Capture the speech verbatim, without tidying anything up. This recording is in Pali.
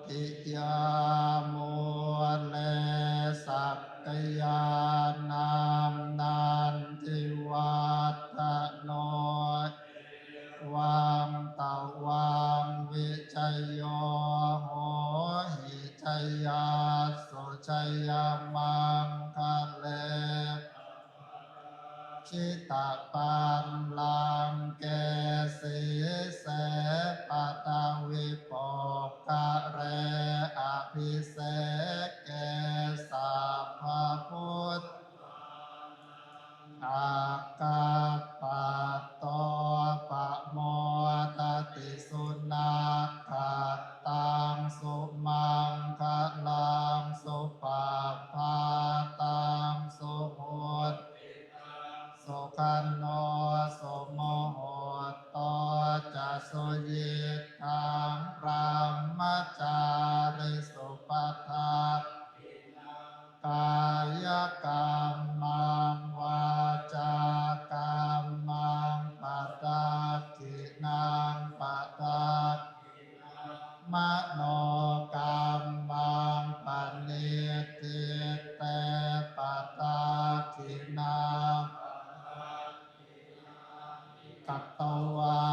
bodhiyā mūle sakyānaṃ nandivaḍḍhano, evaṃ tvaṃ vijayo hohi jayassu jayamaṅgale, jitapallaṅke sīse paṭhavipokkhare abhiseke sabbabuddhānaṃ aggappatto pamodati. Sunakkhattaṃ sumaṅgalaṃ supabhātaṃ suhuṭṭhitaṃ sukhaṇo sumuhutto ca suyiṭṭhaṃ brahmacārisu padakkhiṇaṃ kāyakammaṃ vācākammaṃ padakkhiṇaṃ padakkhiṇaṃ manokammaṃ paṇidhī te padakkhiṇā padakkhiṇāni katvā